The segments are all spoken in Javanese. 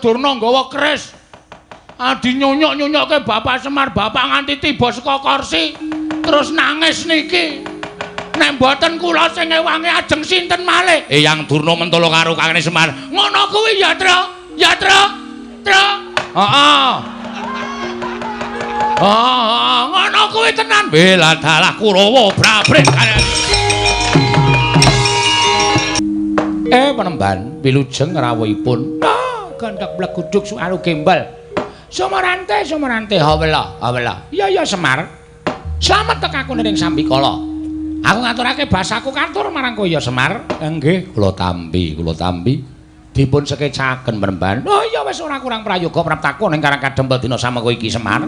Durna nggawa keris. Adi nyonyok-nyonyokke Bapak Semar, bapak nganti tiba saka kursi terus nangis niki. Nek mboten kula sing ngewangi ajeng sinten malih? Eyang Durna mentolo karo Kakang Semar. Ngono kuwi ya, Tru. Ya, Tru. Tru. Heeh. Heeh, ngono kuwi tenan. Bela dalah Kurawa brabret. Penemban wilujeng rawuhipun. Ah, gandhak bleguduk suaru gembal. Sumarante, Sumarante, hawela, hawela. Iya, iya Semar. Slamet tekaku ning sambikala. Aku ngaturake basaku katur marang kowe ya Semar. Nggih, kula tampi, kula tampi. Dipun sekecaken penemban. Oh iya wis ora kurang prayoga praptaku ning Karang Kadempel dina samengko iki Semar.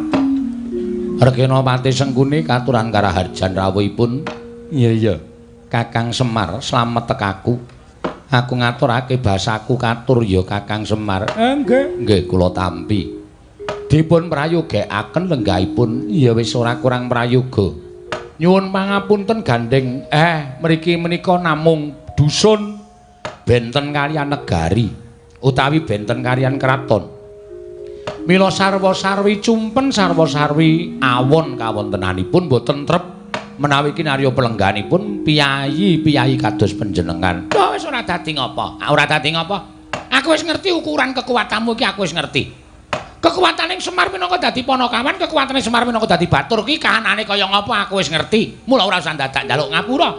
Regenapati Sengkuni katuran karaharjan rawuhipun. Iya, iya. Kakang Semar, slamet tekaku. Aku ngaturake basaku katur ya Kakang Semar. Nggih, nggih kula tampi. Dipun prayogekaken lenggahipun. Ya wis ora kurang prayoga. Nyuwun pangapunten gandeng. Mriki menika namung dusun benten kaliyan negari utawi benten kaliyan kraton. Mila sarwa-sarwi cumpen sarwa-sarwi awon kawontenanipun boten trep menawi kinarya pelengganipun piyayi-piyayi kados panjenengan. Oh, wis ora dadi ngapa? Ora dadi ngapa? Aku wis ngerti ukuran kekuatanmu iki, aku wis ngerti. Kekuatane Semar minangka dadi panakawan, kekuatane Semar minangka dadi batur ki kahanane kaya ngapa aku wis ngerti. Mula ora usah dadak njaluk ngapura.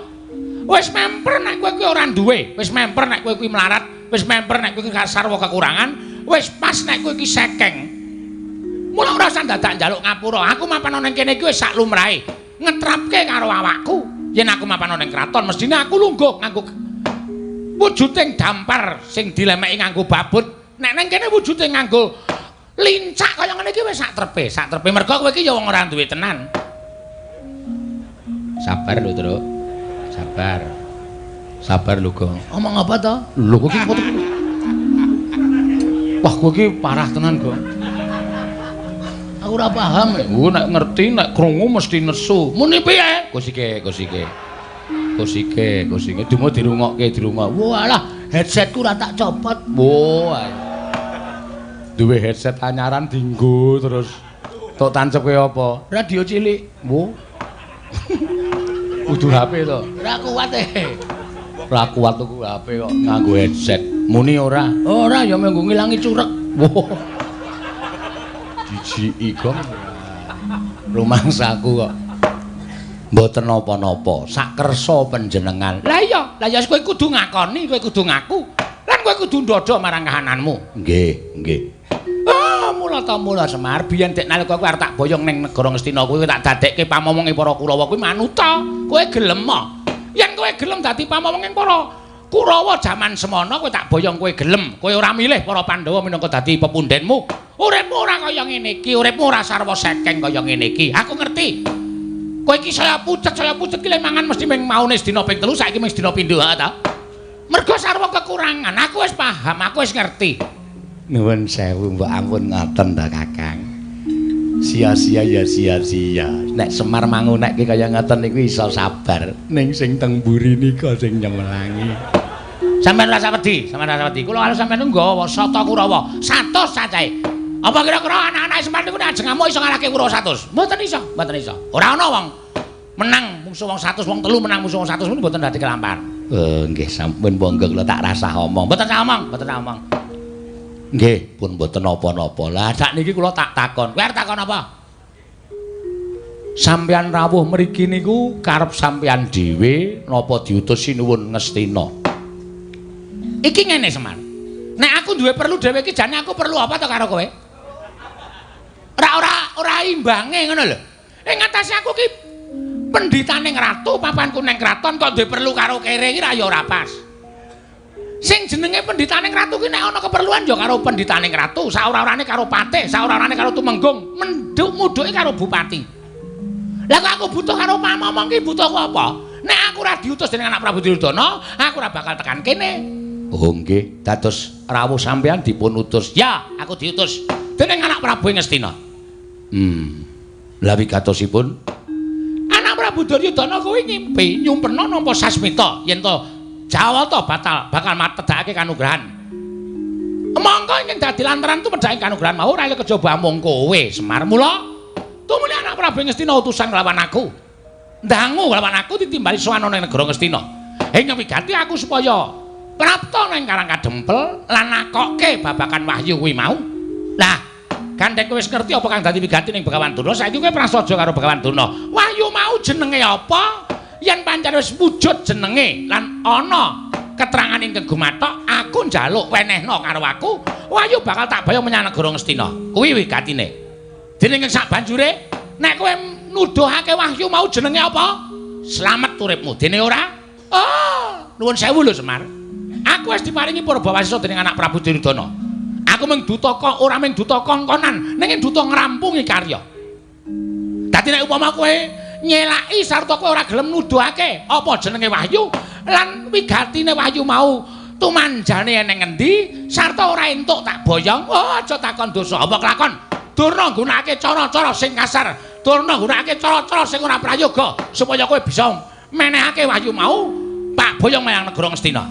Wis memper nek kowe kuwi ora duwe, wis memper nek kowe kuwi melarat, wis memper nek kowe kuwi sarwa kekurangan, wis pas nek kowe iki sekeng. Mula ora usah dadak njaluk ngapura. Aku mapan ning kene iki wis sak lumrahe. Ngetrapke karo awakku. Yen aku mapan ning kraton mestine aku lungguh nganggo wujuding dampar sing dilemeki nganggo babut. Nek ning kene wujude nganggo lincak kaya ngene iki wis sak trepe, sak trepe mergo kowe iki ya wong ora duwe tenan. Sabar lho, Truk. Sabar. Sabar lho, Gong. Omong apa to? Lho kowe iki foto. Wah, kowe iki parah tenan, Gong. Aku ora paham. Oh, nek ngerti nek krungu mesti nesu. Muni piye? Kusike, kusike. Kusike, kusike. Dumo dirungokke, dirungok. Walah, headsetku ora tak copot. Wah. Duwe headset anyaran dinggo terus tok tancep kaya apa? Radio cilik. Wo. Kudu HP to. Ora kuat e. Ora kuat tuku HP kok nganggo headset. Muni ora? Ora ya mung ngilangi curek. Wo. Jijiki Gong. Rumangsaku kok mboten napa-napa. Sakersa panjenengan. Lah iya, lah ya kowe kudu ngakoni, kowe kudu ngaku. Lan kowe kudu ndodho marang kahananmu. Nggih, nggih. Ah, mula ta mula Semar, biyen dek nalika kowe arep tak boyong ning negara Ngastina kuwi tak dadekke pamomonge para Kurawa kuwi manuta. Kowe gelem ah? Yen kowe gelem dadi pamomonge para Kurawa jaman semono kowe tak boyong kowe gelem. Kowe ora milih para Pandhawa minangka dadi pepundhenmu. Uripmu ora kaya ngene iki, uripmu ora sarwa sekeng kaya ngene iki. Aku ngerti. Kowe iki saya pucet ki le mangan mesti ming maune sedina ping 3, saiki ming sedina pindho ha ta? Mergo sarwa kekurangan, aku wis paham, aku wis ngerti. Nuwun sewu mbok ampun ngoten ta Kakang. Sia-sia ya sia-sia. Nek Semar mangunekke kaya ngoten niku iso sabar. Ning sing teng mburi nika sing nyemelangi. Sampeyan ora wedi, sampeyan ora wedi. Kula karo sampeyan nggawa sata Kurawa 100 cacahe. Apa kira-kira anak-anak Semar niku nek ajeng ngamuk iso ngalahke Kurawa 100? Mboten iso, mboten iso. Ora ana wong menang mungsuh wong 100, wong telu menang musuh wong 100 niku mboten dadi kelampahan. Nggih sampun monggo kula tak rasah omong. Mboten sah omong, mboten sah omong. Nggih, pun mboten napa-napa. Lah sakniki kula tak takon. Kowe arep takon apa? Sampeyan rawuh mriki niku karep sampeyan dhewe napa diutus Sinuwun Ngastina? Iki ngene Semar. Nek aku duwe perlu dhewe iki jane aku perlu apa to karo kowe? Ora ora ora imbange ngono lho. Ing atase aku ki pendhitaning ratu, papanku ning kraton kok duwe perlu karo kere iki ra ya ora pas. Sing jenenge pendhitaning ratu ki nek ana keperluan ya karo pendhitaning ratu, saora-orane karo patih, saora-orane karo tumenggung, menduk-mudhuke karo bupati. Lah kok aku butuh karo pamomong ki butuhku apa? Nek aku ora diutus dening anak Prabu Duryudana, aku ora bakal tekan kene. Oh nggih, dados rawuh sampeyan dipun utus. Ya, aku diutus dening anak Prabu Ngastina. Lah wigatosipun anak Prabu Duryudana kuwi ngimpi nyumpena nampa sasmita yen to Jawata batal bakal matedhakake kanugrahan. Mongko ingkang dadi lantaran tumedhake kanugrahan mau ora kejaba amung kowe Semar. Mula tumuli anak Prabu Ngastina utusan nglawan aku. Ndangu nglawan aku ditimbali sowan ana ing negara Ngastina. Ing wigati aku supaya prapta nang Karang Kadempel lan nakokke babakan wahyu kuwi mau. Lah, gandeng kowe wis ngerti apa kang dadi wigati ning Begawan Durna, saiki kowe prasaja karo Begawan Durna. Wahyu mau jenenge apa? Yen pancen wis wujud jenenge lan ana keterangan ingkang gumathok, aku njaluk wenehna karo aku, wahyu bakal tak boyong menyang negara Ngastina. Kuwi wigatine. Dene ing sak banjure, nek kowe nuduhake wahyu mau jenenge apa? Slamet uripmu. Dene ora? Oh, nuwun sewu lho Semar. Aku wis diparingi purbawasisa dening anak Prabu Duryudana. Aku mung duta kok ora mung duta kongkonan, ning duta ngrampungi karya. Dadi nek upama kowe nyelaki sarta kowe ora gelem nuduhake apa jenenge wahyu lan wigatine wahyu mau tumanjane eneng ngendi sarta ora entuk tak boyong, oh aja takon dosa apa kelakon. Durna nggunakake cara-cara sing kasar, durna nggunakake cara-cara sing ora prayoga supaya kowe bisa menehake wahyu mau tak boyong menyang negara Ngastina.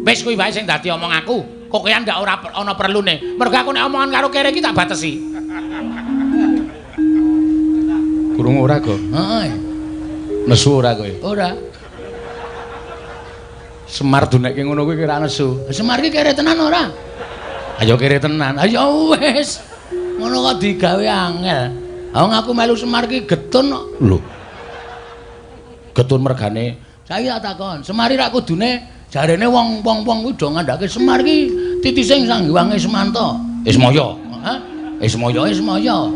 Wis kuwi wae sing dadi omong aku. Kok kowe ndak ora ana perlune. Mergo aku nek omongan karo kere iki tak batesi. Krungu ora, Go? Heeh. Nesu ora kowe? Ora. Semar dunekke ngono kuwi kira nesu. Semar iki kere tenan ora? Ayo kere tenan. Ayo wis. Ngono kok digawe angel. Wong aku melu Semar iki getun kok. Lho. Getun mergane. Saiki tak takon, Semar iki rak kudune jarene wong-wong kuwi do ngandhake Semar iki titise Sang Hyang Ismanta. Ismaya. Hah? Ismaya, Ismaya.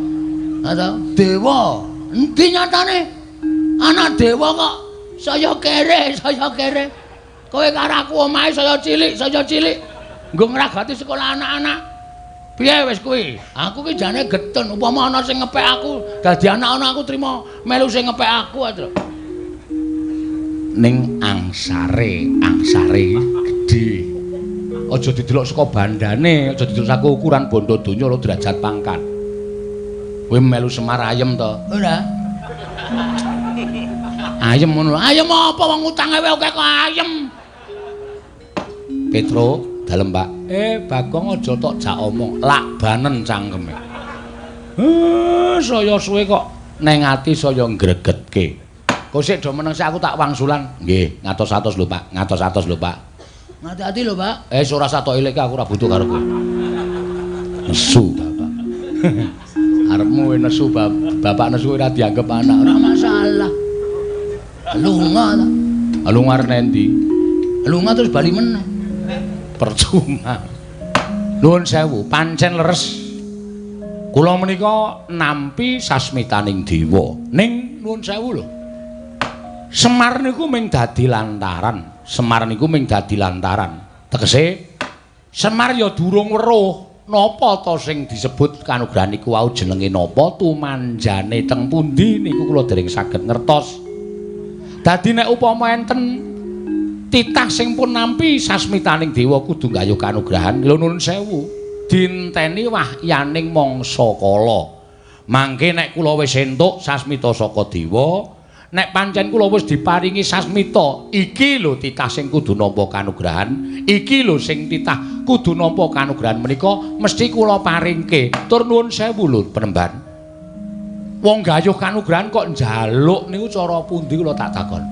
Ha ta? Dewa. Endi nyatane? Anak dewa kok saya kere, saya kere. Kowe karo aku omahe saya cilik, saya cilik. Nggo ngragati sekolah anak-anak. Piye wis kuwi? Aku ki jane getun, upama ana sing ngepek aku, dadi anak-anak aku trima melu sing ngepek aku aja. Ning angsare, angsare gedhe. Aja didelok saka bandane, aja didelok saka ukuran bondo donya lho derajat pangkat. Kowe melu Semar ayem to? Ora. Ayem ngono. Ayem apa wong utange wae akeh kok ayem. Petro, dalem Pak. Bagong aja tok jak omong, lakbanen cangkeme. Saya suwe kok neng ati saya ngregetke. Kok sik do meneng sik aku tak wangsulan. Nggih, ngatos-atos lho Pak, ngatos-atos lho Pak. Ngati-ati lho Pak. Ora usah tok ilike aku ora butuh karo kowe. Nesu bapak. Arepmu nesu bapak nesu ora dianggep anak, ora masalah. Lunga ta. Lunga arep endi? Lunga terus bali meneh. Percuma. Nuwun sewu, pancen leres. Kula menika nampi sasmitaning dewa. Ning nuwun sewu lho. Semar niku mung dadi lantaran. Semar niku mung dadi lantaran. Tegese Semar ya durung weruh napa ta sing disebut kanugrahan niku wau jenenge napa, tumanjane teng pundi niku kula dereng saged ngertos. Dadi nek upama enten titah sing pun nampi sasmitaning dewa kudu nggayuh kanugrahan, lho nuwun sewu, dinteni wahyaning mangsa kala. Mangke nek kula wis entuk sasmita saka dewa, nek pancen kula wis diparingi sasmita, iki lho titah sing kudu nampa kanugrahan, iki lho sing titah kudu nampa kanugrahan menika mesti kula paringke. Tur nuwun sewu lho penemban. Wong gayuh kanugrahan kok njaluk niku cara pundi kula tak takon.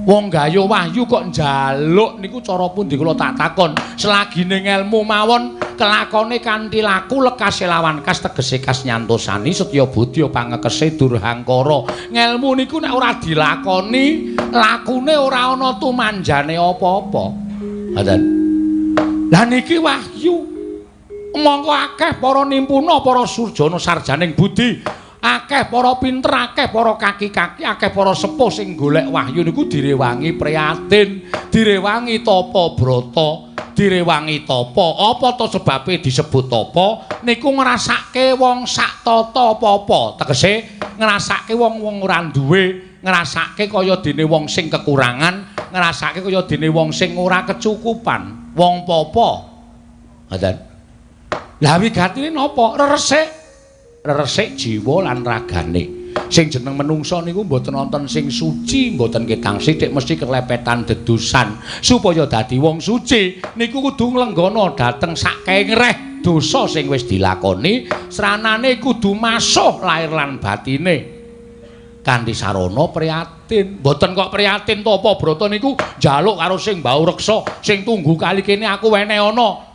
Wong gayuh wahyu kok njaluk niku cara pundi kula tak takon. Selagine ngelmu mawon kelakone kanthi laku lekase lawan kas tegese kas nyantosani setya budya pangekese durhangkara. Ngelmu niku nek ora dilakoni, lakune ora ana tumanjane apa-apa. Ngoten. Lah niki wahyu. Mongko akeh para nimpuna, para surjana sarjaning budi, akeh para pinter, akeh para kaki-kaki, akeh para sepuh sing golek wahyu niku direwangi prihatin, direwangi tapa brata, direwangi tapa. Apa to sebabe disebut tapa? Niku ngrasake wong sak tata apa-apa. Tegese ngrasake wong-wong ora duwe, ngrasake kaya dene wong sing kekurangan, ngrasake kaya dene wong sing ora kecukupan, wong papa. Ngoten. Lah wigatine napa? Reresik. Reresik jiwa lan ragane. Sing jeneng menungsa niku mboten wonten sing suci, mboten ketang sithik mesti kelepetan dedusan. Supaya dadi wong suci niku kudu nglenggana dhateng sakengreh dosa sing wis dilakoni, sranane kudu masuh lahir lan batine. Kanthi sarana prihatin. Mboten kok prihatin tapa brata niku njaluk karo sing mbau reksa, sing tunggu kali kene aku wene ana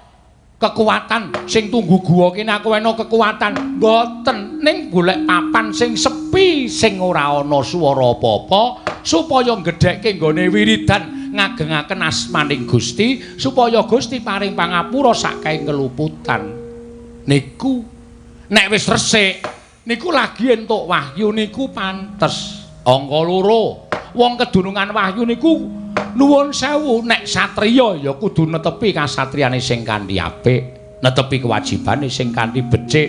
kekuatan, sing tunggu guwa kene aku wene kekuatan. Mboten, ning golek papan sing sepi, sing ora ana swara apa-apa, supaya nggedhekke nggone wiridan ngagengaken asmaning Gusti, supaya Gusti paring pangapura saking keluputan. Niku nek wis resik niku lagi entuk wahyu niku pantes. Angka loro, wong kedunungan wahyu niku nuwun sewu, nek satriya ya kudu netepi kasatriyane sing kanthi apik, netepi kewajibane sing kanthi becik.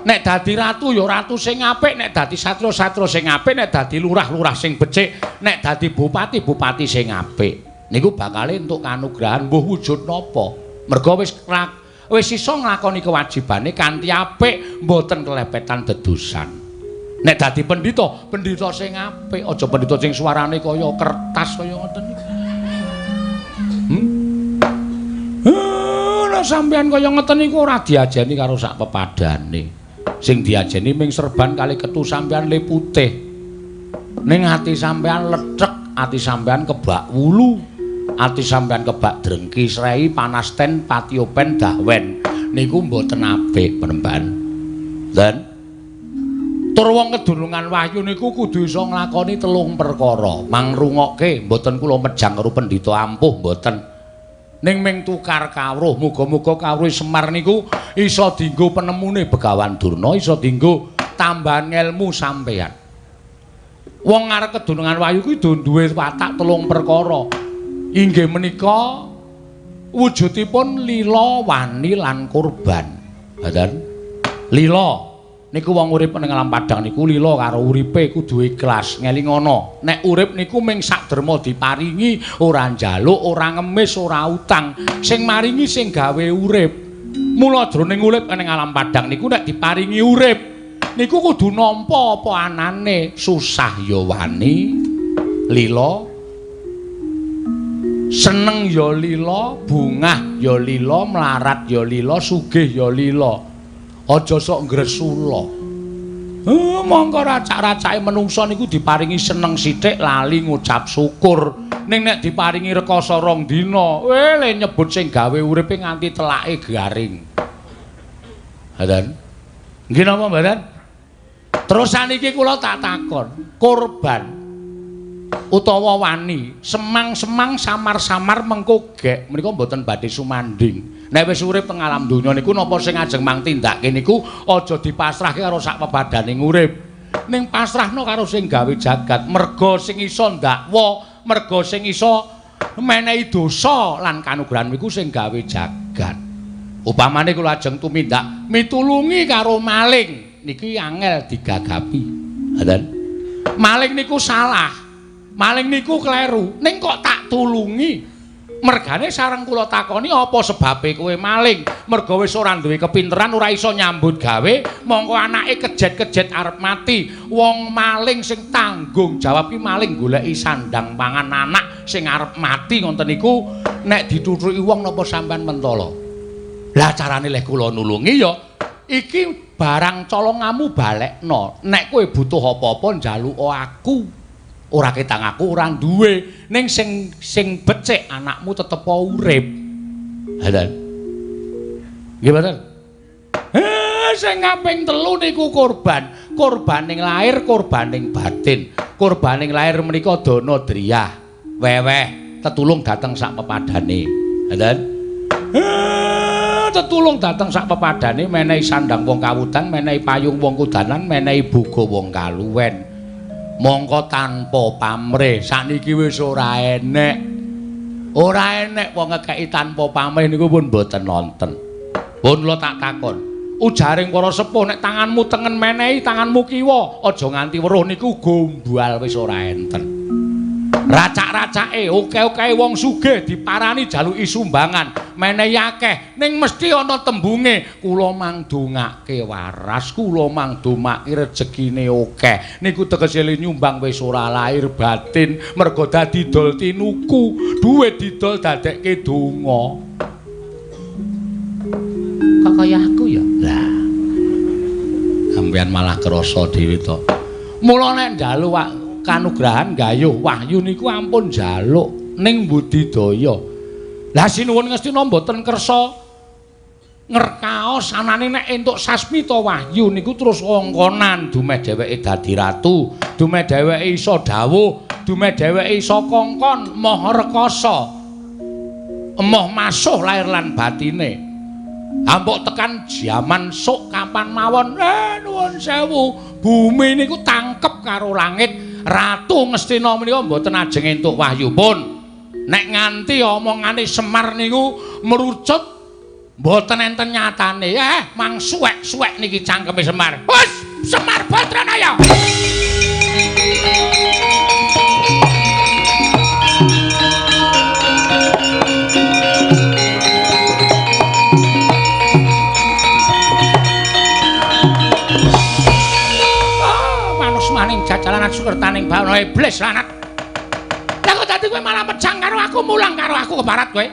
Nek dadi ratu ya ratu sing apik, nek dadi satria-satria sing apik, nek dadi lurah-lurah sing becik, nek dadi bupati-bupati sing apik. Niku bakale entuk kanugrahan mbuh wujud napa. Merga wis iso nglakoni kewajibane kanthi apik, mboten kelepetan dedusan. Nek dadi pendhita, pendhita sing apik, aja pendhita sing suarane kaya kertas kaya ngoten niku. Nek sampeyan kaya ngoten niku ora diajeni karo sak pepadane. Sing diajeni ming serban kali ketu sampeyan le putih. Ning ati sampeyan lethek, ati sampeyan kebak wulu, ati sampeyan kebak drengki srei panasten patiopen dahwen. Niku mboten apik penemban. Dan tur wong kedunungan wahyu niku kudu iso nglakoni telung perkara. Mangrungokke mboten kula mejang karo pendhita ampuh mboten. Ning ming tukar kawruh, muga-muga kawruh Semar niku iso dienggo penemune Begawan Durna, iso dienggo tambahan ngelmu sampeyan. Wong arep kedunungan wahyu kuwi duwe watak telung perkara. Inggih menika wujudipun lila, wani lan kurban. Ngoten. Lila niku wong urip ning alam padhang niku lila karo uripe kudu ikhlas, ngelingono. Nek urip niku ming sak derma diparingi, ora njaluk, ora ngemis, ora utang. Sing maringi sing gawe urip. Mula jroning urip ning alam padhang niku nek diparingi urip niku kudu nampa apa anane, susah ya wani, lila, seneng ya lila, bungah ya lila, mlarat ya lila, sugih ya lila. Aja sok ngresula. Mongko racak-racake menungsa niku diparingi seneng sithik lali ngucap syukur. Ning nek diparingi rekoso rong dina, le nyebut sing gawe uripe nganti telake garing. Ngoten. Nggih napa mboten? Terus saniki kula tak takon, korban utawa wani, semang-semang samar-samar mengko gek menika mboten badhe sumanding. Nek wis urip teng alam donya niku napa sing ajeng mang tindake niku aja dipasrahke karo sak pebadaning urip. Ning pasrahno karo sing gawe jagat, merga sing iso ndakwa, merga sing iso menehi dosa lan kanugrahan niku sing gawe jagat. Upamane kula ajeng tumindak mitulungi karo maling, niki angel digagapi. Ngoten. Maling niku salah. Maling niku kleru, ning kok tak tulungi. Mergane sareng kula takoni apa sebabe kowe maling? Merga wis ora duwe kepinteran, ora iso nyambut gawe, mongko anake kejet-kejet arep mati. Wong maling sing tanggung jawab ki maling goleki sandang pangan anak sing arep mati ngoten niku nek dituthuki wong napa sampean mentala? Lah carane leh kula nulungi ya iki barang colongamu balekno. Nek kowe butuh apa-apa njaluka aku. Ora ketang aku ora duwe, ning sing becik anakmu tetep urip. Ngoten. Nggih mboten? Sing kaping telu niku korban. Korbaning lahir, korbaning batin. Korbaning lahir menika dana driyah, weweh, tetulung dhateng sak pepadane. Ngoten. Tetulung dhateng sak pepadane, menehi sandang wong kawudan, menehi payung wong kudanan, menehi boga wong kaluwen. Mongko tanpa pamrih sakniki wis ora enek. Ora enek wong ngekeki tanpa pamrih niku pun mboten nonten. Pun kula tak takon. Ujaring para sepuh nek tanganmu tengen menehi tanganmu kiwa, aja nganti weruh niku gombal wis ora enten. Racak-racake oke-oke wong sugih diparani jaluki sumbangan, menehi akeh ning mesti ana tembunge kula mangdongake waras, kula mangdomake rejekine akeh. Niku tegese nyumbang wis ora lahir batin, mergo dadi dol tinuku, duit didol dadekke donga. Kok kaya aku ya? Lah. Sampeyan malah krasa dhewe to. Mula nek njaluk kanugrahan gayuh wahyu niku ampun njaluk ning budidaya. Lah sinuwun Ngastina mboten kersa ngerkaos anane nek entuk sasmita wahyu niku terus kongkonan dumeh dheweke dadi ratu, dumeh dheweke iso dawuh, dumeh dheweke iso kongkon moh rekasa. Emoh masuh lahir lan batine. Ampuk tekan jaman sok kapan mawon, nuwun sewu, bumi niku tangkep karo langit. Ratu Ngastina menika mboten ajeng entuk wahyu pun. Nek nganti omongane Semar niku merucut mboten enten nyatane. Mang suwek-suwek niki cangkeme Semar. Hus, Semar Badranaya. Jalanan sukertaning bawana iblis lanat. Lah kok dadi kowe malah pejang karo aku, mulang karo aku kebarat kowe.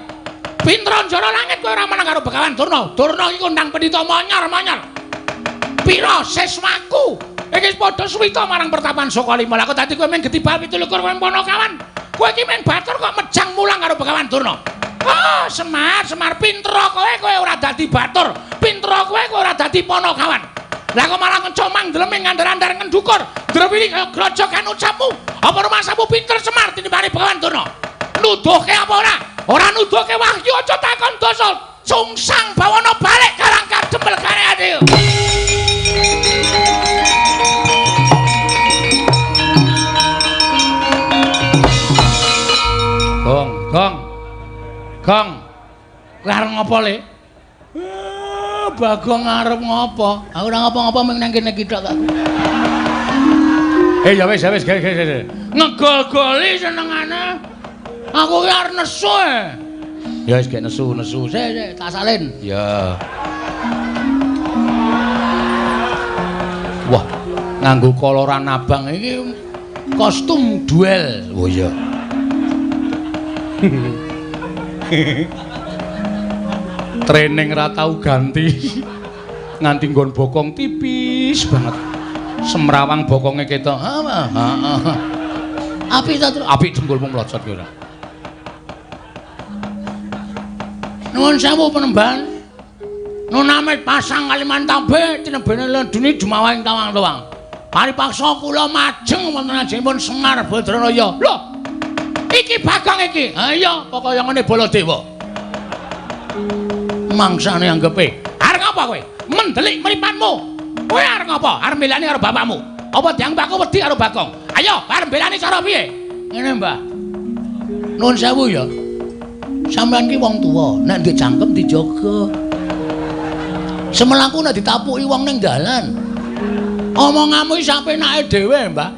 Pinter njara langit kowe ora menang karo Begawan Durna. Durna iki kondang pendhita monyor-monyor. Pira siswaku iki padha suwita marang pertapan Sukalima. Lah kok dadi kowe mung getibal 27 kowe Panakawan. Kowe iki mung batur kok mejang mulang karo Begawan Durna. Oh, Semar, Semar pinter kowe, kowe ora dadi batur. Pinter kowe, kowe ora dadi Panakawan. Lah kok malah ngecomang ndleming ngandar-andar ngendukur. Drewili kaya grojogan ucapmu. Apa rumasamu pinter Semar tinimbane Begawan Durna? Nuduhke apa ora? Ora nuduhke wahyu aja takon dosa. Sungsang bawana balik karang kadempel kare ati. Gong, gong. Gong. Kowe arep ngopo, Le? Bagong arep ngopo? Aku ora ngopo-ngopo mung nang kene iki tok kok. Ya wis, ya wis, ge. Ngegol-goli senengane. Aku ki arep nesu. Ya wis gek nesu-nesu. Sik, sik, tak salin. Ya. Wah, nganggo koloran abang iki kostum duel. Oh iya. Training ra tau ganti. Nganti nggon bokong tipis banget. Semrawang bokonge ketok. Heeh. Apik ta, Tru? Apik dengkulmu mlocot ki ora. Nuwun sewu penemban. Nunamit pasang Kalimantabe tinebene lendune jumawahing tawang-tawang. Paripaksa kula majeng wonten ajengipun Semar Badranaya. Lho. Iki Bagong iki. Ha iya, pokoke ngene Baladewa. Mangsane anggepe. Arep ngapa kowe? Mendelik mripatmu. Kowe arep ngapa? Arep mbelani karo bapakmu. Apa dianggep aku wedi karo Bagong? Ayo, arep mbelani cara piye? Ngene, Mbah. Nuwun sewu ya. Sampeyan ki wong tuwa, nek ndek cangkem dijaga. Semelangku nek ditapuki wong ning dalan. Omonganmu iki sapenake dhewe, Mbah.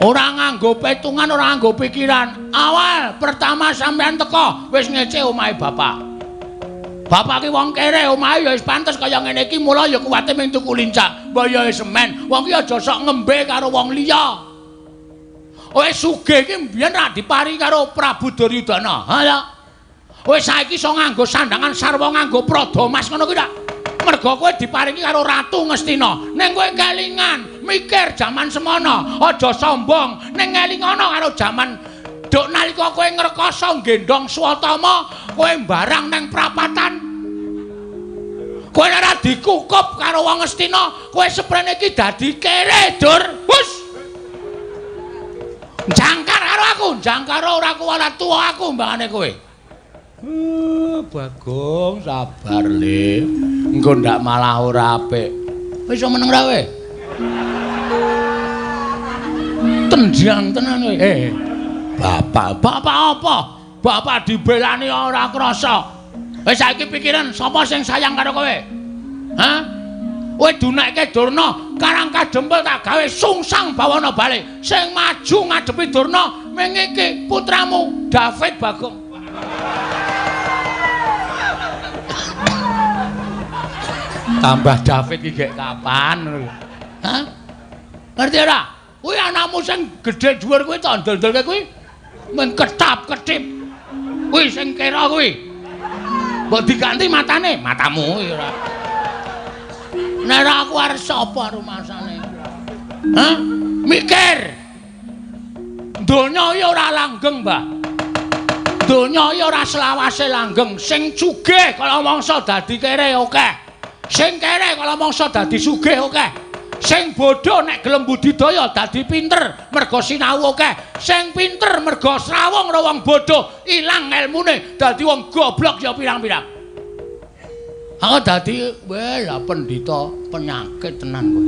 Ora nganggo petungan, ora nganggo pikiran. Awal pertama sampeyan teko wis ngece omahe bapak. Bapak ki wong kere, omahe ya wis pantes kaya ngene iki, mula ya kuwate mung tuku lincak. Mbah ya semen, wong ki aja sok ngembe karo wong liya. Wis sugih iki mbiyen ra diparingi karo Prabu Duryudana. Ha ya. Wis saiki iso nganggo sandangan sarwa nganggo prada mas ngono kuwi ta. Mergo kowe diparingi karo Ratu Ngastina. Ning kowe kelingan, mikir jaman semono, aja sombong. Ning ngelingono karo jaman duk nalika kowe ngrekasa nggendhong Swatama, kowe mbarang nang prapatan. Kowe ora dikukup karo wong Ngastina, kowe seprene iki dadi kere, Dur. Hus. Jangkar karo aku, jangkar ora kuwala tuwa aku mbangane kowe. Bagong sabar, Le. Engko ndak malah ora apik. Wis iso meneng ra kowe? Tendang tenan kowe. Bapak, bapak apa? Bapak dibelani ora krasa. Wis saiki pikiran sapa sing sayang karo kowe? Hah? Kowe dunekke Durna, Karang Kadempel tak gawe sungsang bawana balik. Sing maju ngadepi Durna ming iki putramu David Bagong. Tambah David iki gek kapan ngono. Hah? Ngerti ora? Kuwi anakmu sing gedhe dhuwur kuwi tak ndol-ndolke kuwi men ketap-ketip. Kuwi sing kira kuwi. Mbok diganti matane, matamu kuwi ora. Nek ora aku arep sapa rumasane? Hah? Mikir. Donya iki ora langgeng, Mbah. Donya iki ora selawase langgeng. Sing sugih kala mangsa dadi kere akeh. Sing kere kala mangsa dadi sugih akeh. Sing bodho nek gelem budidaya dadi pinter merga sinau akeh. Sing pinter merga srawung karo wong bodho ilang elmune dadi wong goblok ya pirang-pirang. Aku dadi weh lah pendhita penyakit tenan kowe.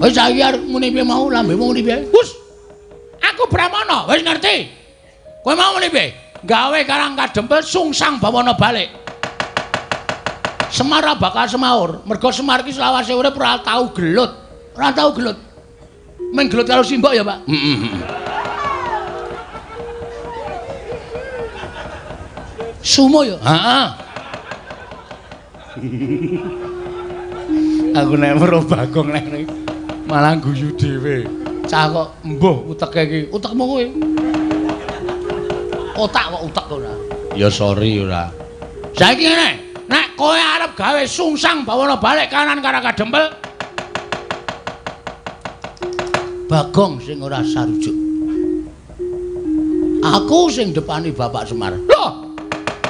Wis saiki arep muni piye mau lambemu muni piye? Wus. Aku Brahmana, wis ngerti. Kowe mau muni piye? Gawe Karang Kadempel sungsang bawana balik. Semar bakal semaur, mergo Semar iki selawase urip ora tau gelut. Ora tau gelut. Mung gelut karo simbok ya, Pak. Heeh. Sumo ya? Heeh. Aku nek weruh Bagong nek malah guyu dhewe. Cah kok mbuh uteke iki. Utekmu kuwi. Otak kok utek ora. Ya sorry ora. Saiki ngene, nek kowe arep gawe sungsang bawana balik kanan Karang Kadempel, Bagong sing ora sarujuk. Aku sing depani Bapak Semar. Loh,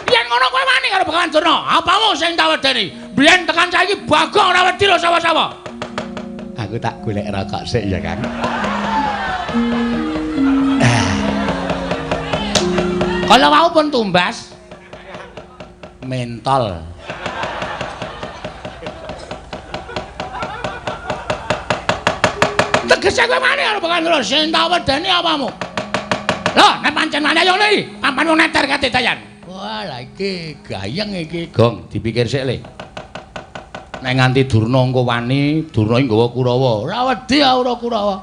yen ngono kowe wani karo Begawan Durna, apamu sing tak wedeni? Biyen tekan saiki Bagong ora wedi lho sapa-sapa. Aku tak golek rokok sik ya, Kang. Kala wau pun tumbas mentol. Tegese kowe wani karo Begawan Durna, sing tak wedeni apamu? Lho, nek pancen wani ayo ngene iki, papan wong neter kate dayan. Wah, lha iki gayeng iki, Gong, dipikir sik le. Nek nganti Durna engko wani, Durna iki nggawa Kurawa. Ora wedi aku ora Kurawa.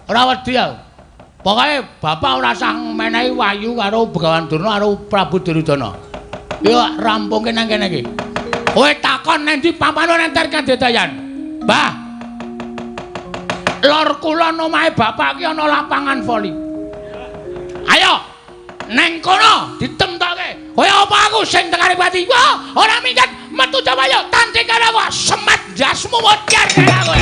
Ora wedi aku. Pokoke bapak ora usah menehi wahyu karo Begawan Durna karo Prabu Duryudana. Yo rampungke nang kene iki. Kowe takon nang ndi papan wong neter kate dayan. Mbah. Lor kulon omahe bapak ki ana lapangan voli. Ayo neng kono ditemtoke. Kaya apa aku sing tekane pati? Wah, ora minggat metu Jawaya tanding karo aku semat jasmu modar karo kowe.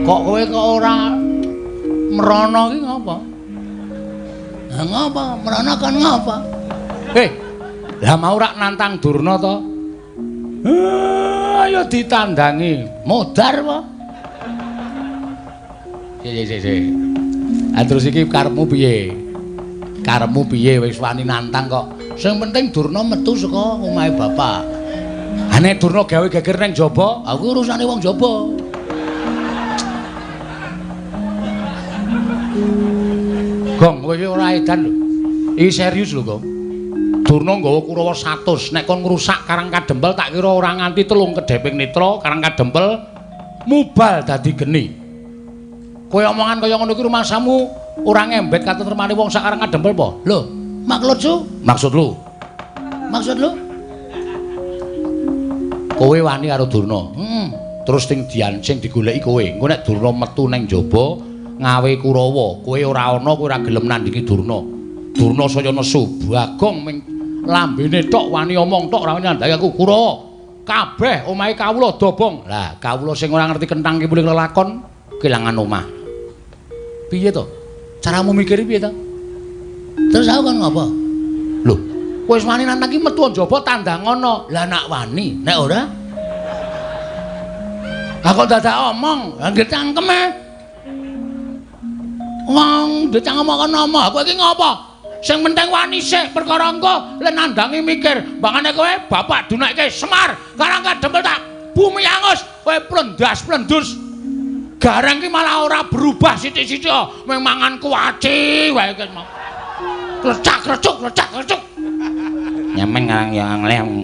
Kok kowe kok ora merono iki ngapa? Lah ngapa? Merono kan ngapa? Lah mau rak nantang Durna to? Ayo ditandangi. Modar apa? Sik. Ah terus iki karepmu piye? Karepmu piye wis wani nantang kok? Sing penting Durna metu saka omahe bapak. Ha nek Durna gawe geger nang jaba, aku urusane wong jaba. Gong, kowe iki ora edan lho. Iki serius lho, Gong. Durna nggawa Kurawa 100, nek kon ngrusak Karang Kadempel tak kira ora nganti 3 kedheping netra Karang Kadempel mubal dadi geni. Kowe omongan kaya ngono iki rumangsamu ora ngembet katentremane wong sak Karang Kadempel apa? Lho, maksud lu? Maksud lu? Maksud lu? Kowe wani karo Durna. Terus sing diancing digoleki kowe. Engko nek Durna metu nang jaba ngawe Kurawa, kowe ora ana, kowe ora gelem nandingi Durna. Durna saya nesu, Bagong ming lambene tok wani omong tok ora wani nandhangi aku Kurawa. Kabeh omahe kawula dobong. Lah, kawula sing ora ngerti kenthang ki mulih lelakon kelangan omah. Piye to? Caramu mikir piye to? Terus aku kan ngopo? Lho, kowe wis wani nantang ki metu njaba tandang ana. Lah nak wani, nek ora? Lah kok dadak omong, lah nggih cangkem e. Wong ndek cangkem kok ngomong, kowe iki ngopo? Sing penting wani sik perkara engko le nandangi mikir. Bangane kowe bapak dunekke Semar, karang kadempel tak bumi angus, kowe plendas-plendus. Gareng ki malah ora berubah sithik-sithik, mung mangan kuaci wae ki mau. Klecak-klecuk, klecak-klecuk. Nyemeng ngarang ya nglem.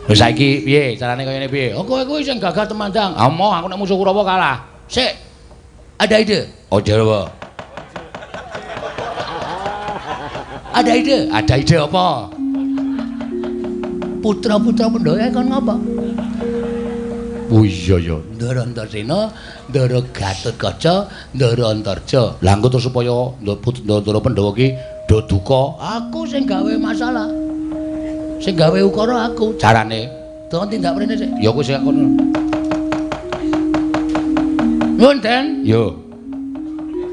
Wis saiki piye carane kaya ngene piye? Oh kowe kuwi sing gagah temandang. Ah moh aku nek musuh Kurawa kalah. Sik. Ada ide. Oh jare. Ada ide. Ada ide apa? Putra-putra Pandhawa kon ngapa? Oh iya ya. Ndara Antasena, Ndara Gatotkaca, Ndara Antarja. Lah engko terus supaya Ndara Pandhawa ki do duka, aku sing gawe masalah. Sing gawe ukara aku. Carane tolong tindak mrene sik. Ya kowe sing kono. Nuwun, Den. Yo.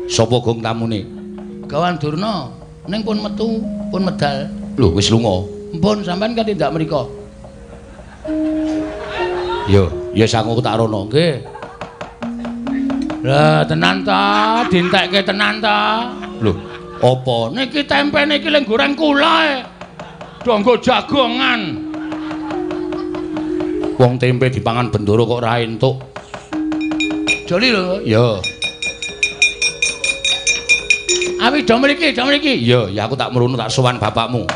Sapa gong tamune? Gawan Durna. Ning pun metu, pun medal. Lho, wis lunga. Mpun sampean kan tindak mriko. Yo, ya sangu tak rono. Nggih. Lah tenan ta, dintekke tenan ta. Lho, apa? Niki tempe niki leng goreng kula e. Donggo jagongan. Wong tempe dipangan bendoro kok ora entuk. Joli lho. Ya. Awi do mriki, do mriki. Ya, ya aku tak mrono tak sowan bapakmu.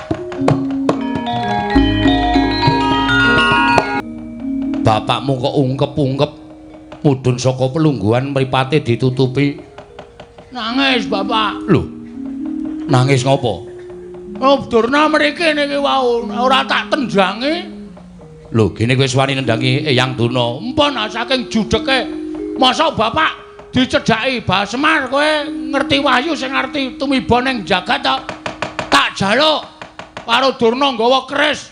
Bapakmu kok ungkep-ungkep mudhun saka pelungguhan mripate ditutupi. Nangis bapak. Lho. Nangis ngopo? Oh, Durna mriki niki wau ora tak tendangi. Lho, gene kowe wis wani nendangi Eyang Durna. Empun saking judheke. Mosok bapak dicedhaki Bah Semar kowe ngerti wahyu sing ngerti tumiba ning jagat ta? Tak jaluk karo Durna nggawa keris.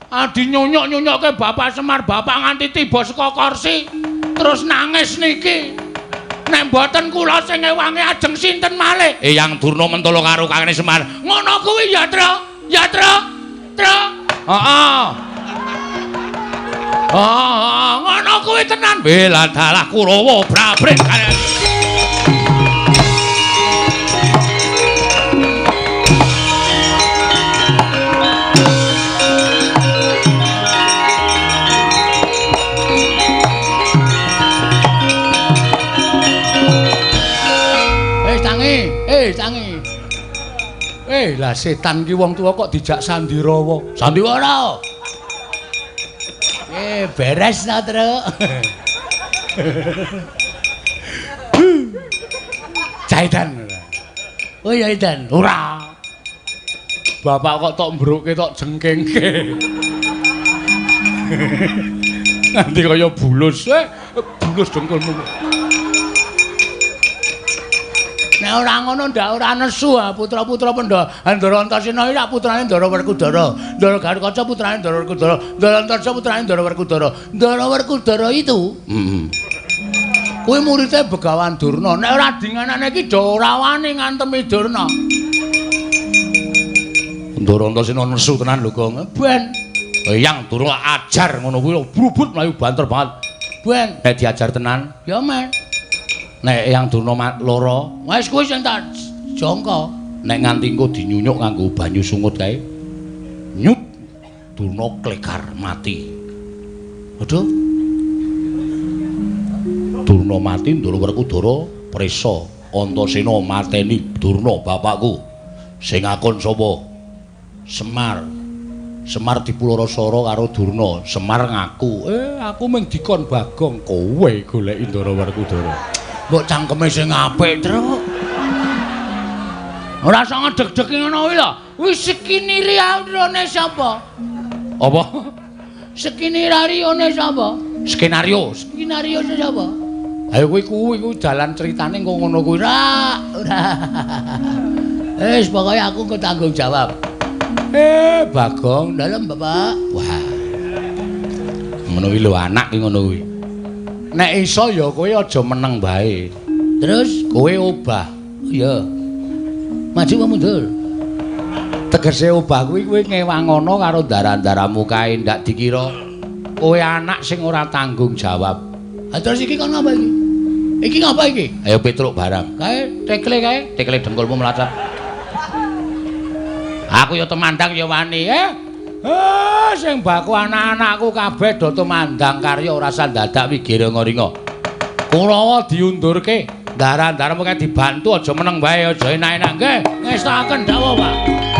Adi nyunyuk-nyunyukke Bapak Semar, bapak nganti tiba saka kursi terus nangis niki. Nek mboten kula sing ngewangi ajeng sinten malih? Eyang Durna mentolo karo Kakane Semar. Ngono kuwi ya, Tru. Ya, Tru. Tru. Heeh. Heeh, ngono kuwi tenan. Bela dalah Kurawa brabret. Tangi. Lah setan ki wong tuwa kok dijak sandirawa. Sandiwara. Beres ta, Truk. Caidan. Oh ya Idan. Ora. Bapak kok tok mbruke tok jengkengke. Nanti kaya bulus. Bulus dengkulmu. Nek ora ngono ndak ora nesu putra-putra Pandhawa. Ndara Antasena iki lak putrane Ndara Werkudara. Ndara Gatotkaca putrane Ndara Werkudara. Ndara Antarja putrane Ndara Werkudara. Ndara Werkudara itu kuwi muridé Begawan Durna. Nek ora dinganane iki do ora wani ngantemi Durna. Ndara Antasena nesu tenan lho, Gong. Ben Eyang Durna ajar ngono kuwi brubut mlayu banter banget. Ben nek diajar tenan ya men. Nek Eyang Durna lara, wis kuwi sing tak jangka. Nek nganti engko dinyunyuk nganggo banyu sungut kae. Nyut Durna klekar mati. Aduh. Durna mati, Ndara Werkudara prisa. Antasena mateni Durna bapakku. Sing ngakon sapa? Semar. Semar dipulara-sara karo Durna. Semar ngaku, aku mung dikon Bagong, kowe goleki Ndara Werkudara. Mbok cangkeme sing apik, Truk. Ora usah ngedeg-degi ngono kuwi lho. Wis skenario sapa? Apa? Skenario sapa? Skenario. Skenario sapa? Ayo kuwi kuwi dalan critane engko ngono kuwi. Ora, ora. Wis pokoke aku engko tanggung jawab. Bagong, dalem Bapak. Wah. Ngono kuwi lho anak ki ngono kuwi. Nek iso ya kowe aja meneng bae. Terus kowe obah. Iya. Maju apa mundur? Tegese obah kuwi kowe ngewangono karo ndara-ndaramu kae ndak dikira kowe anak sing ora tanggung jawab. Ha terus iki kono apa iki? Iki ngapa iki? Ayo Petruk barang. Kae tekle kae, tekle dengkulmu mlacak. Aku ya temandang ya wani, eh. Eh, sing baku anak-anakku kabeh do tumandang karya ora usah dadak wigiringa-ringa. Kurawa diundurke, ndaran-ndaran pokoke dibantu aja meneng wae, aja enak-enak nggih. Ngestokaken dawuh, Pak.